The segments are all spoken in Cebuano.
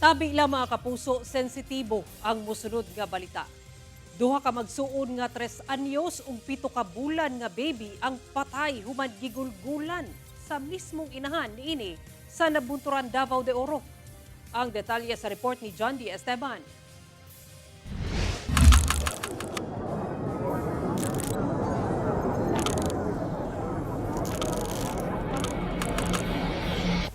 Tabi lang, mga kapuso, sensitibo ang musunod nga balita. Duha ka magsuon nga 3 anyos ug 7 ka bulan nga baby ang patay human gigulgulan sa mismong inahan niini sa Nabunturan, Davao de Oro. Ang detalye sa report ni John D. Esteban.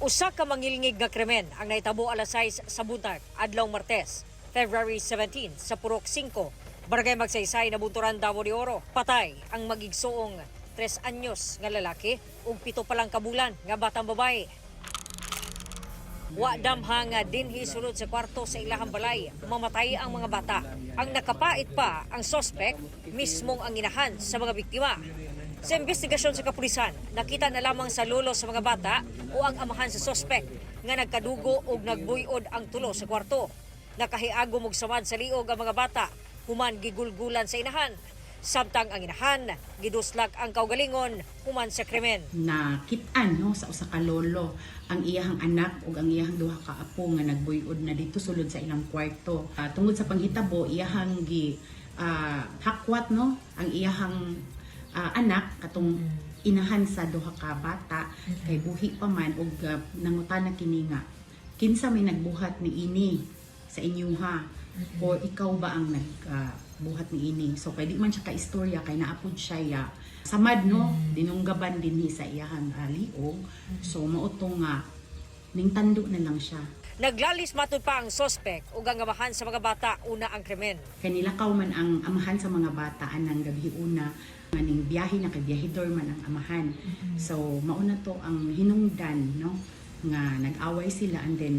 Usa ka mangilngig nga krimen ang nahitabo alas 6 sa buntag, adlaw Martes, February 17 sa Purok 5, Barangay Magsaysay, Nabunturan, Davao de Oro. Patay ang magigsuong 3 anyos nga lalaki ug 7 pa lang kabulan nga batang babae. Wa damha nga dinhi sulod sa kwarto sa ilahang balay, mamatay ang mga bata. Ang nakapait pa ang sospek, mismong ang inahan sa mga biktima. Sa investigasyon sa kapulisan, nakita na lamang sa lolo sa mga bata o ang amahan sa sospek nga nagkadugo og nagbuyod ang tulo sa kwarto. Nakahiagom og samad sa liog ang mga bata, human gigulgulan sa inahan. Samtang ang inahan, giduslak ang kaugalingon human sa krimen. Nakit-an, no, sa usa ka lolo ang iyahang anak ug ang iyahang duha ka apo nga nagbuyod na dito sulod sa ilang kwarto. Tungod sa panghitabo, iyahang gi hakwat, no, ang iyahang anak, katong inahan sa duha ka bata, kay buhi pa man, ug nangutana kini nga kinsa may nagbuhat ni ini sa inyuha or ikaw ba ang nagbuhat ni ini. So kay di man siya ka istorya kay naapod siya ya samad, no, dinunggaban dinhi sa iyahang liog. So mao to nga ning tando na lang siya. Naglalis matud pa ang sospek ug ang amahan sa mga bata una ang krimen. Kay nilakaw man ang amahan sa mga bata anang gabi una nga ning biyahe na, kay biyahedor man ang amahan. So mauna to ang hinungdan, no, nga nag-away sila and then